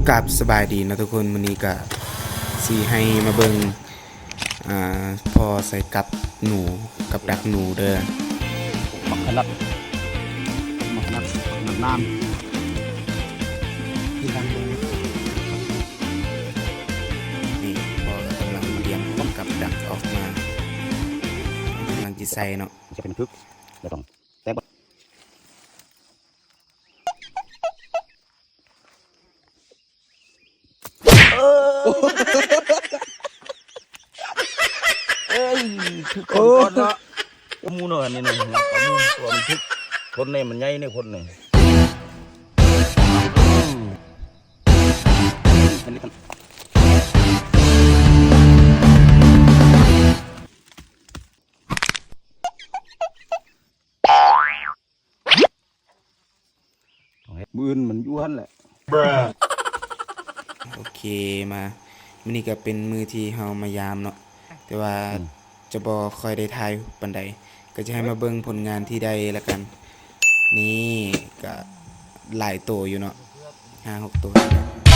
ກາບສະບາຍດີເນາະທຸກຄົນ, ມື້ນີ້ກະຊິໃຫ້ມາເບິ່ງ ອ່າ ພໍ່ໃສ່ກັບໜູ ກັບດັກໜູເດີ. ບັກຂະໜາດ ບັກຂະໜາດ ບັກຂະໜາດນ້ຳ ທີ່ທາງເບິ່ງ. ນີ້ພໍ່ກຳລັງຕຽມກັບດັກອອກມາ ກຳລັງຊິໃສ່ເນາະ. ຈະເປັນທຶກ ແລ້ວຕ້ອງແຕກ ເອີຍ ຖືກຄົນກ່ອນເນາະ. ໂອ້ ໝູເນາະ ອັນນີ້ເນາະ ໝູ ຕົວມັນຖືກຄົນນີ້ ມັນໃຫຍ່ນີ້ ຄົນນີ້. ມື້ອື່ນມັນຢູ່ຫັ້ນແຫຼະ. ໂອເຄ ມາ ມື້ນີ້ກະເປັນມື້ທີ່ເຮົາມາຢາມເນາະ ແຕ່ວ່າ ອືມ ຈະບໍ່ຄ່ອຍໄດ້ຖ່າຍປານໃດ ກະຈະໃຫ້ມາເບິ່ງຜົນງານທີ່ໄດ້ລະກັນ. ນີ້ກະຫຼາຍໂຕຢູ່ເນາະ ຫ້າຫົກໂຕນີ້ແຫຼະ.